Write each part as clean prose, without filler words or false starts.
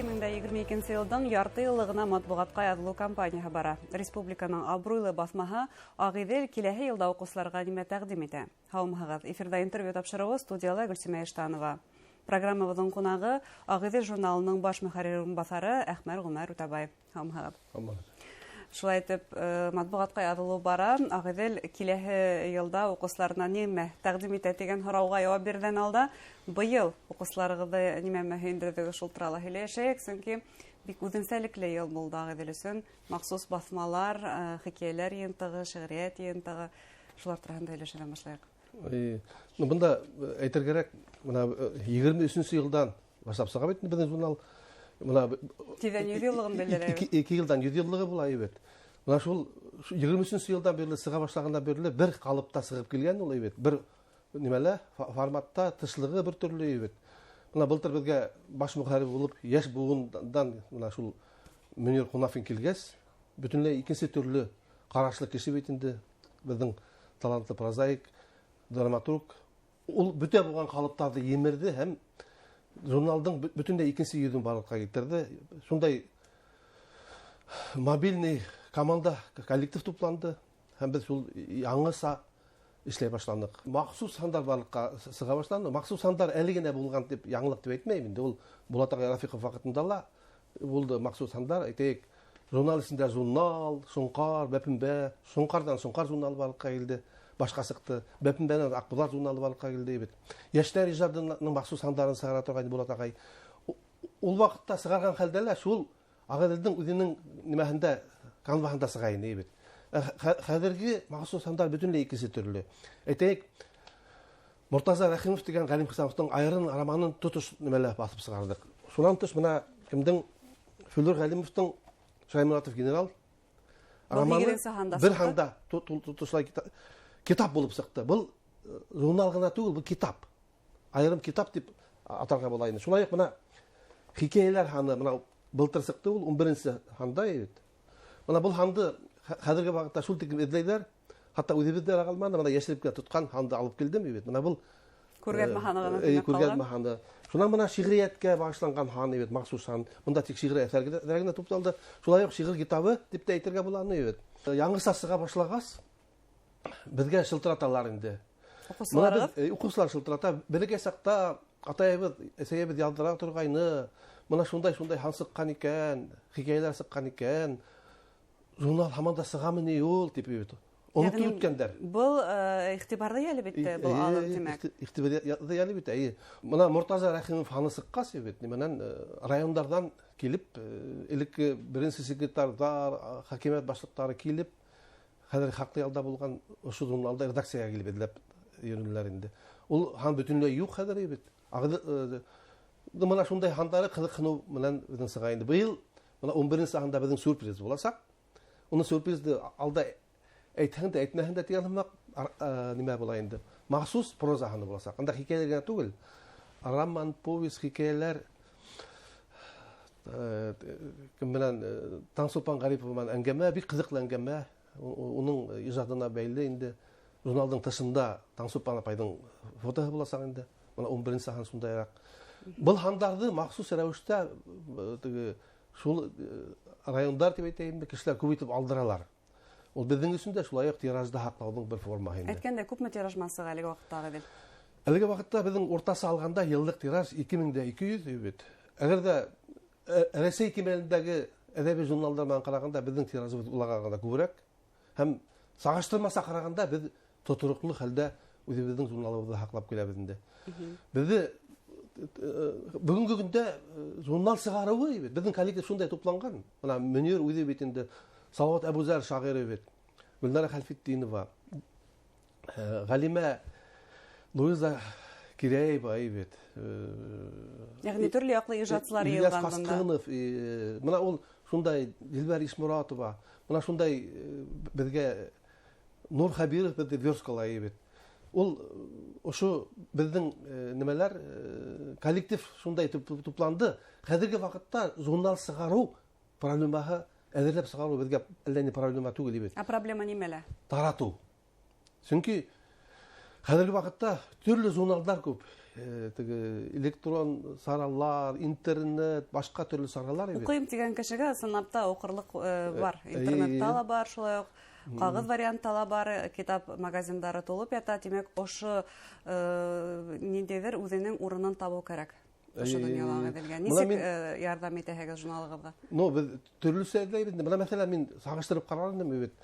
2022 йылдың ярты йыллығына матбуғатҡа яҙылыу кампанияһы бара. Республиканың абруйлы баҫмаһы Ағиҙел киләһе йылда уҡыусыларға нимә тәҡдим итә? Һаумыһығыҙ! Эфирҙа интервью тапшырыуы, студияла Гөлсимә Иштанова. Программабыҙҙың ҡунағы Ағиҙел журналының баш мөхәррире урынбаҫары Әхмәр Ғүмәр Үтәбай. Һаумыһығыҙ! Һаумыһығыҙ! Шулай итеп, матбуғатҡа яҙылыу бара. Ағиҙел киләһе йылда уҡыусыларына нимә тәҡдим итә тигән һорауға яуап бирҙән алда быйыл уҡыусыларығыҙҙы нимә менән һөйөндөрҙөгөҙ, шул турала һөйләшәйек, сөнки бик үҙенсәлекле йыл булды Ағиҙел өсөн. Махсус баҫмалар, хикәйәләр йыйынтығы, шиғриәт йыйынтығы, шулар тураһында һөйләшә башлайыҡ. Ну, бында әйтер кәрәк, бына 23-нсе йылдан башлап сыға бит беҙҙең журнал. Бына Тиҙҙән 100 йыллығын белдерәбеҙ. 2 йылдан 100 йыллығы була бит. Бына шул 23-нсе йылдан бирле сыға башлағандан бирле бер ҡалыпта сығып килгән ул бит. Бер нимәлә, форматта тышлығы бер төрлө бит. Бына былтыр беҙгә баш мөхәррир булып йәш быуындан бына шул Мөнир Ҡунафин килгәс, бөтөнләй икенсе төрлө ҡарашлы кеше бит инде, беҙҙең талантлы прозаик, драматург. Ул бөтә булған ҡалыптарҙы емерҙе һәм журналдың бөтөнләй икенсе йөҙөн барлыҡҡа килтерҙе. Шундай мобильный команда, коллектив тупланды һәм беҙ шул яңыса эшләй башланыҡ. Махсус һандар барлыҡҡа сыға башланы. Махсус һандар әле генә булған тип яңылыҡ тип әйтмәйем инде. Ул Булат ағай Рафиҡов ваҡытында ла булды махсус һандар. Әйтәйек, журнал эсендә журнал, Шоңҡар, Бәпембә, Шоңҡарҙан Шоңҡар журналы барлыҡҡа килде, башҡа сыҡты. Бәпембәнән Аҡбуҙат журналы барлыҡҡа килде бит. Йәштәр ижадының махсус һандарын сығара торған Булат ағай. Ул ваҡытта сығарған хәлдә лә шул Ағиҙелдең үҙенең нимәһендә, канваһында сыға ине бит. Хәҙерге махсус һандар бөтөнләй икенсе төрлө. Әйтәйек, Мортаза Рәхимов тигән Ғәлим Хисамовтың Айырын романын тотош нимәлә баҫып сығарҙыҡ. Шунан тыш бына кемдең Флүр Ғәлимовтың Шаймуратов генерал Был романы һигеҙенсе һанда бер сыҡты. һанда тотошлай китап булып сыҡты. Был журнал ғына түгел, был китап. Айырым китап тип атарға була инде. Шулай уҡ бына хикәйәләр һаны бына былтыр сыҡты, ул 11-нсе һанда бит. Бына был һанды хәҙерге ваҡытта шул тиклем эҙләйҙәр. Хатта үҙебеҙ ҙә алманы, бына йәшереп кенә тотҡан һанды алып килдем бит. Бына был Күргәҙмә һаны ғына тимәк күргәҙмә ҡалған. һаны. Шунан бына шиғриәткә бағышланған һан бит, махсус һан. Бында тик шиғри әҫәр генә тупланды. Шулай уҡ шиғыр китабы тип тә әйтергә була аны бит. Яңыса сыға башлағас, беҙгә шылтыраталар инде. Уҡыусыларығыҙ? Бына беҙ, уҡыусылар шылтырата. Бәләкәй саҡта атайыбыҙ, әсәйебеҙ яҙҙыра торғайны. Бына шундай-шундай һан сыҡҡан икән, хикәйәләр сыҡҡан икән. Журнал һаман да сығамы ни ул тип бит. Онотоп Йәғни үткәндәр. Был иғтибарҙы йәлеп итте, был алым, тимәк. Иғтибарҙы йәлеп итте, эйе. Бына Мортаза Рәхимов һаны сыҡҡас бит, нимәнән, райондарҙан килеп, элекке беренсе секретарҙар, хакимиәт башлыҡтары килеп, хәҙер хаҡлы ялда булған ошо журналда редакцияға килеп эҙләп йөрөнөләр инде. Ул һан бөтөнләй юҡ хәҙер бит. Ағыҙ, бына шундай һандары ҡыҙыҡһыныу менән беҙҙең сыға инде. Быйыл бына 11-нсе һанда беҙҙең сюрприз буласаҡ. Уны сюрпризды алда әйтһәң дә, әйтмәһәң дә тигән һымаҡ, нимә була инде. Махсус проза һаны буласаҡ. Анда хикәйәләр генә түгел. Роман, повесть, хикәйәләр, кем менән, Таңсулпан Ғарипова менән әңгәмә, бик ҡыҙыҡлы әңгәмә. Уның ижадына бәйле инде. Журналдың тышында Таңсулпан апайҙың фотоһы буласаҡ инде. Бына 11-нсе һан шундайыраҡ. Был һандарҙы махсус рәүештә теге шул райондар тип әйтәйемме, кешеләр күп итеп алдыралар. Ул беҙҙең өсөн дә шулай уҡ тиражды һаҡлауҙың бер формаһы инде. Әйткәндә, күпме тираж менән сыға әлеге ваҡытта Ағиҙел? Әлеге ваҡытта беҙҙең уртаса алғанда йыллыҡ тираж ике мең дә ике йөҙ бит. Әгәр дә Рәсәй кимәлендәге әҙәби журналдар менән ҡарағанда беҙҙең тиражыбыҙ уларға ҡарағанда күберәк. Һәм сағыштырмаса ҡарағанда беҙ тотороҡло хәлдә үҙебеҙҙең журналыбыҙҙы һаҡлап киләбеҙ инде. Беҙҙе бөгөнгө көндә журнал сығарыуы бит, беҙҙең коллектив шундай тупланған. Бына Мөнир үҙе бит инде, Салауат Әбүзәр шағиры бит, Гөлнара Хәлфетдинова, Ғәлимә Луиза Кирәева бит Йәғни төрлө яҡлы ижадсылар Ильяс йыйылған бында. Ҡасҡынов, бына ул шундай Дилбәр Ишморатова, бына шундай беҙгә Нур Хәбиров беҙҙе версткалай бит. Ул ошо беҙҙең нимәләр коллектив шундай тупланды. Хәҙерге ваҡытта журнал сығарыу проблемаһы, әҙерләп сығарыу беҙгә әллә ни проблема түгел бит. Ә проблема нимәлә? Таратыу. Сөнки хәҙерге ваҡытта төрлө журналдар күп. Теге электрон саралар, интернет, башҡа төрлө саралар бит. Уҡыйым тигән кешегә ысынлап та уҡырлыҡ бар. Интернетта ла бар, шулай уҡ ҡағыҙ вариантта ла бар, китап магазиндары тулып ята. Тимәк, ошо ниндәйҙер үҙенең урынын табыу кәрәк. Ошо донъяла Ағиҙелгә. Нисек ярҙам итәһегеҙ журналығыҙға? Ну, беҙ төрлөсә эҙләйбеҙ инде. Бына, мәҫәлән, мин сағыштырып ҡарар инем бит.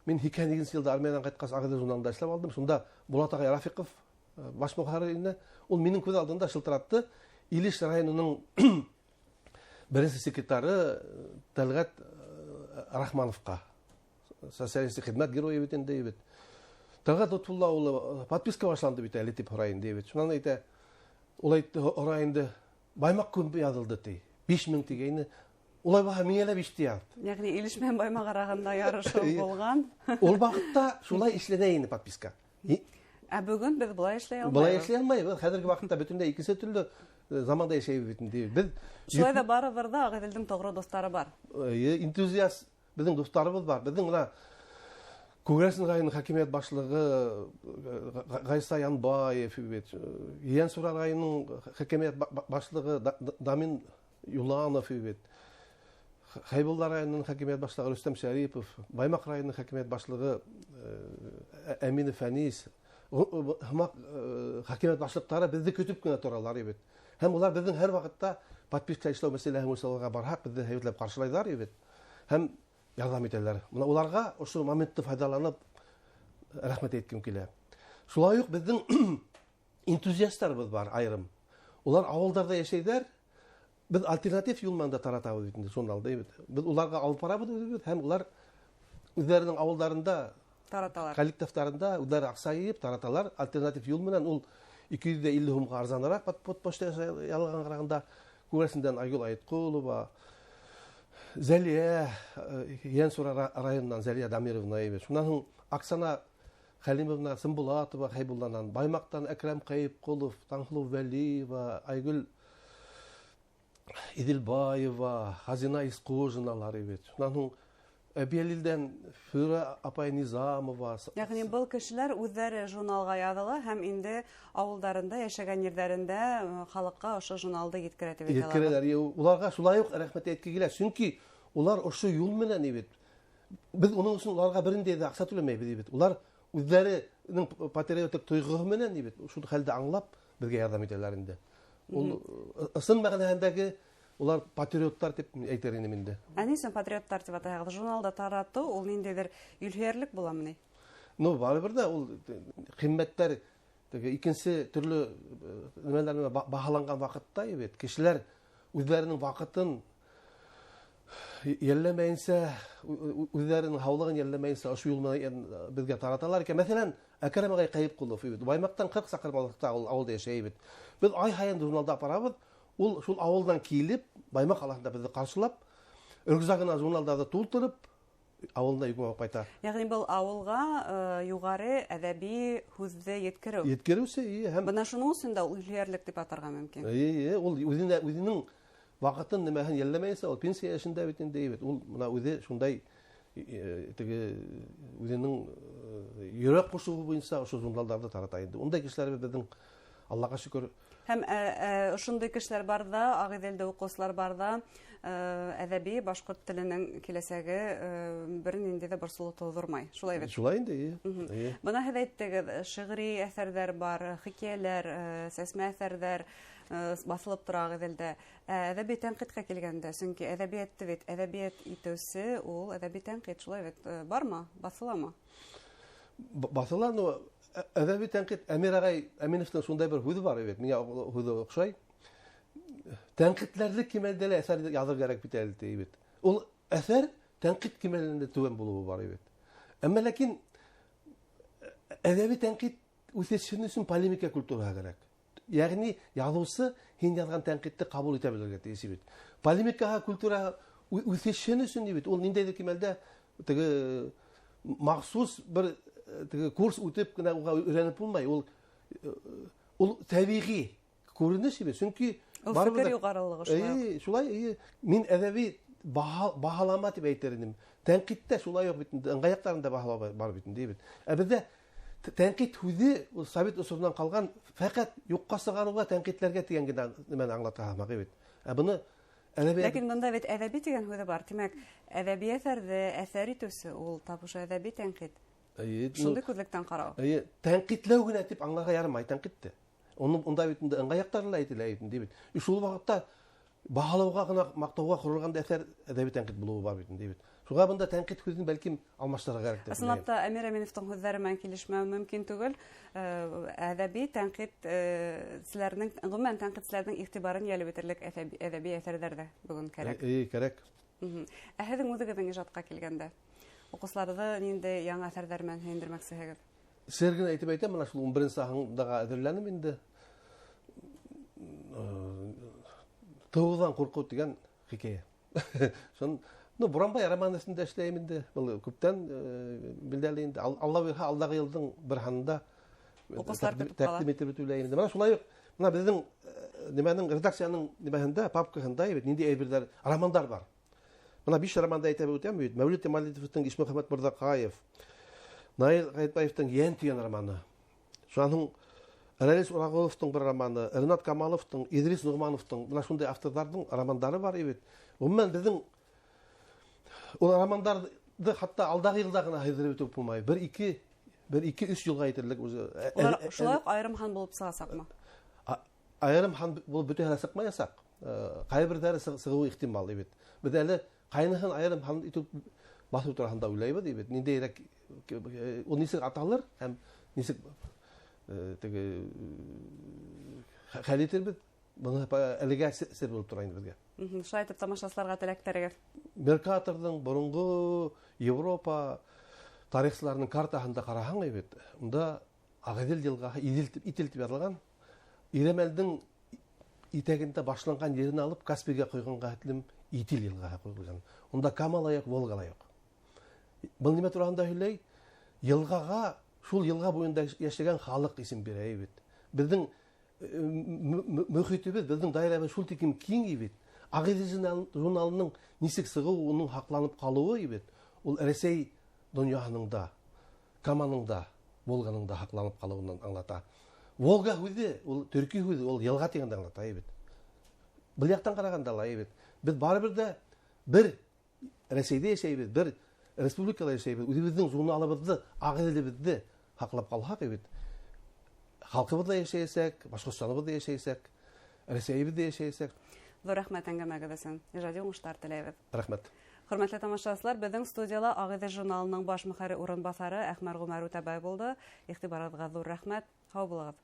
Мин 82 йылда армиянан ҡайтҡас Ағиҙел журналында эшләп алдым. Шунда Булат ағай Рафиҡов баш мөхәррир ине. Ул минең күҙ алдында шылтыратты. Илеш районының беренсе секретары Тәлғәт Рахмановҡа. Социалистик хеҙмәт геройы бит инде бит. Тәлғәт Лотфулла улы подписка башланды бит әле тип һорай инде бит. Шунан әйтә, ул әйтте, һорай инде, Баймаҡ күп яҙылды ти. 5000 тигәйне. Улай булһа, миңә лә 5 яҙ. Йәғни Илеш менән Баймаҡ араһында ярышыу булған. Ул ваҡытта шулай эшләнә ине подписка. Ә бөгөн беҙ былай эшләй алмайбыҙ. Былай эшләй алмайбыҙ. Хәҙерге ваҡытта бөтөнләй икенсе төрлө заманда йәшәйбеҙ бит инде. Беҙ Шулай ҙа барыбер ҙа Ағиҙелдең тоғро дуҫтары бар. Эйе, энтузиаст беҙҙең дуҫтарыбыҙ бар. Беҙҙең бына Күгәрсен районы хакимиәт башлығы Ғайса Янбаев бит, Ейәнсура районының хакимиәт башлығы Дамин Юланов бит, Хәйбулла районының хакимиәт башлығы Рөстәм Шәрипов, Баймаҡ районының хакимиәт башлығы Әминов Фәнис, һымаҡ хакимиәт башлыҡтары беҙҙе көтөп кенә торалар бит. Һәм улар беҙҙең һәр ваҡытта подписка эшләү мәсьәләһе буйынса уларға барһаҡ, беҙҙе һәйбәтләп ҡаршылайҙар бит. Һәм ярҙам итәләр. Бына уларға ошо моментты файҙаланып рәхмәт әйткем килә. Шулай уҡ беҙҙең энтузиасттарыбыҙ бар айырым. Улар ауылдарҙа йәшәйҙәр. Беҙ альтернатив юл менән дә таратабыҙ бит инде журналды бит. Беҙ уларға алып барабыҙ үҙебеҙ һәм улар үҙҙәренең ауылдарында тараталар. Коллективтарында үҙҙәре аҡса йыйып тараталар. Альтернатив юл менән ул 250 һумға арзаныраҡ почта ялған ҡарағанда. Күгәрсендән Айгөл Айытҡолова, Зәлиә, Ейәнсура районынан Зәлиә Дамировна бит. Шунан һуң Оксана Хәлимовна Сымбулатова Хәйбулланан, Баймаҡтан Әкрәм Ҡәйепҡолов, Таңһылыу Вәлиева, Айгөл Иҙелбаева, Хазина Исҡужиналар бит. Шунан һуң Әбйәлилдән Флүрә апай Низамова. Йәғни был кешеләр үҙҙәре журналға яҙыла һәм инде ауылдарында, йәшәгән ерҙәрендә халыҡҡа ошо журналды еткерә тип әйтә алабыҙ. Еткерәләр. Уларға шулай уҡ рәхмәт әйтке килә, сөнки улар ошо юл менән бит. Беҙ уның өсөн уларға бер ниндәй ҙә аҡса түләмәйбеҙ бит. Улар үҙҙәренең патриотик тойғоһо менән бит, шул хәлде аңлап беҙгә ярҙам итәләр инде. Ул ысын мәғәнәһендәге улар патриоттар тип әйтер инем инде. Ә ни өсөн патриоттар тип атайһығыҙ? Журналда таратыу ул ниндәйҙер илһөйәрлек буламы ни? Ну, барыбер ҙә ул ҡиммәттәр теге икенсе төрлө нимәләр менән баһаланған ваҡытта бит кешеләр үҙҙәренең ваҡытын йәлләмәйенсә, үҙҙәренең һаулығын йәлләмәйенсә ошо юл менән беҙгә тараталар икән. Мәҫәлән, Әкрәм ағай Ҡәйепҡолов бит, Баймаҡтан 40 саҡрым алыҫта ул ауылда йәшәй бит. Беҙ ай һайын журналда апарабыҙ. Ул шул ауылдан килеп, Баймаҡ ҡалаһында беҙҙе ҡаршылап, рюкзагына журналдарҙы тултырып, ауылына йүгереп алып ҡайта. Йәғни был ауылға юғары әҙәби һүҙҙе еткереү. Еткереүсе, ие, һәм Бына шуның өсөн дә ул илһөйәрлек тип атарға мөмкин. Ие, ие, ул үҙенең ваҡытын нимәһен йәлләмәйенсә, ул пенсия йәшендә бит инде, бит. Ул бына үҙе шундай теге үҙенең йөрәк ҡушыуы буйынса ошо журналдарҙы тарата инде. Ундай кешеләр беҙҙең, Аллаға шөкөр. Һәм ошондай кешеләр бар ҙа, Ағиҙелдә уҡыусылар бар ҙа, әҙәби башҡорт теленең киләсәге бер ниндәй ҙә борсолоу тыуҙырмай. Шулай бит? Шулай инде, ие. Ие. Бына һеҙ әйттегеҙ, шиғри әҫәрҙәр бар, хикәйәләр, сәсмә әҫәрҙәр баҫылып тора Ағиҙелдә. Әҙәби тәнҡиткә килгәндә, сөнки әҙәбиәтте бит, әҙәбиәт итеүсе ул әҙәби тәнҡит, шулай бит? Бармы? Баҫыламы? Баҫыла, но әҙәби тәнҡит, Әмир ағай Әминевтең шундай бер һүҙе бар бит, миңә ул һүҙе оҡшай. Тәнҡитләрлек кимәлдә лә әҫәр яҙыр кәрәк бит әле, ти бит. Ул әҫәр тәнҡит кимәлендә түбән булыуы бар бит. Әммә ләкин әҙәби тәнҡит үҫешен өсөн полемика культураһы кәрәк. Йәғни яҙыусы һин яҙған тәнҡитте ҡабул итә белергә тейеш бит. Полемикаға культура үҫешен өсөн бит. Ул ниндәйҙер кимәлдә теге махсус бер теге курс үтеп кенә уға өйрәнеп булмай. Ул тәбиғи күренеш бит. Сөнки Ул барыбер фекер дә юғарылығы шулай уҡ. Эйе, шулай, эйе. Мин әҙәби баһалама тип әйтер инем. Тәнҡиттә шулай уҡ бит инде, ыңғай яҡтарын да баһалау бар бит инде, бит. Ә беҙҙә Тәнҡит һүҙе ул совет осоронан ҡалған, фәҡәт юҡҡа сығарыуға, тәнҡитләргә тигән генә нимәне аңлата һымаҡ бит. Ә быны әҙәби. Ләкин бында бит әҙәби тигән һүҙе бар. Тимәк, әҙәби әҫәрҙе әҫәр итеүсе ул тап ошо әҙәби тәнҡит. Шундай күҙлектән ҡарау. Эйе, тәнҡитләү генә тип аңларға ярамай тәнҡитте. Уның унда бит инде ыңғай яҡтары ла әйтелә инде бит. Шул ваҡытта баһалауға ғына, маҡтауға ҡоролған әҫәр әҙәби тәнҡит булыуы бар бит инде бит. Шуға бында тәнҡит һүҙен бәлкем алмаштырырға кәрәк тип. Ысынлап та Әмир Әминевтың һүҙҙәре менән килешмәү мөмкин түгел. Әҙәби тәнҡитселәрнең, ғөмүмән тәнҡитселәрҙең иғтибарын йәлеп итерлек әҙәби әҫәрҙәр ҙә бөгөн кәрәк. Эйе, кәрәк. Ә һеҙҙең үҙегеҙҙең ижадҡа килгәндә уҡыусыларҙы ниндәй яңы әҫәрҙәр менән һөйөндөрмәксеһегеҙ? Сер генә әйтеп әйтәм, мына шул 11-нсе һандаға әҙерләнем инде. Тыуҙан ҡурҡыу тигән хикәйә. Шун, ну, Буранбай романы өҫтөндә эшләйем инде. Был күптән билдәле инде. Алла бирһә, алдағы йылдың бер һанында Уҡыусылар көтөп ҡала. тәҡдим итеп үтеүләйем инде. Мына шулай уҡ, мына беҙҙең нимәнең, редакцияның нимәһендә, папкаһында бит ниндәй әйберҙәр, романдар бар. Мына 5 романда әйтеп үтәм бит. Мәүлит Ямалитовтың Ишмөхәмәт Мырҙаҡаев, Наил Ғәйетбаевтың Йән тигән романы. Шунан һуң Рәлис Урағоловтың бер романы, Ренат Камаловтың, Идрис Нуғмановтың, мына шундай авторҙарҙың романдары бар бит. Ғөмүмән, беҙҙең ул романдарҙы хатта алдағы йылда ғына һыйҙырып үтеп булмай. Бер ике, өс йылға етерлек үҙе. Улар шулай уҡ айырым һан булып сығасаҡмы? Айырым һан булып бөтәһе лә сыҡмаясаҡ. Ҡайһы берҙәре сығыуы ихтимал бит. Беҙ әле ҡайныһын айырым һан итеп баҫыу тураһында уйлайбыҙ бит. Ниндәйерәк, ул нисек аталыр һәм нисек, теге, хәл итербеҙ. Быны әлегә сер булып тора инде беҙгә. Шулай итеп тамашасыларға теләктәрегеҙ. Меркаторҙың боронғо Европа тарихсыларының картаһында ҡараһаң бит, унда Ағиҙел йылғаһы Иҙел тип, Итил тип яҙылған. Ирәмәлдең итәгендә башланған ерен алып Каспийгә ҡойғанға хәтлем Итил йылғаһы ҡуйылған. Унда Кама ла юҡ, Волга ла юҡ. Был нимә тураһында һөйләй? Йылғаға, шул йылға буйында йәшәгән халыҡ исем бирә бит. Беҙҙең мөхитебеҙ, беҙҙең даирәбеҙ шул тиклем киң бит. Ағиҙел журналының нисек сығыуы, уның һаҡланып ҡалыуы бит. Ул Рәсәй донъяһының да, Каманың да, Волганың да һаҡланып ҡалыуын аңлата. Волга һүҙе, ул төрки һүҙе, ул йылға тигәнде аңлата бит. Был яҡтан ҡарағанда ла бит. Беҙ барыбер ҙә бер Рәсәйҙә йәшәйбеҙ, бер республикала йәшәйбеҙ. Үҙебеҙҙең журналыбыҙҙы, Ағиҙелебеҙҙе һаҡлап ҡалһаҡ бит. Халҡыбыҙ ҙа йәшәйәсәк, Башҡортостаныбыҙ ҙа йәшәйәсәк, Рәсәйебеҙ ҙә йәшәйәсәк. Ҙур рәхмәт әңгәмәгеҙ өсөн. Ижади уңыштар теләйбеҙ. Рәхмәт. Хөрмәтле тамашасылар, беҙҙең студияла Ағиҙел журналының баш мөхәррире урынбаҫары Әхмәр Ғүмәр Үтәбай булды. Иғтибарығыҙға ҙур рәхмәт. Һау булығыҙ.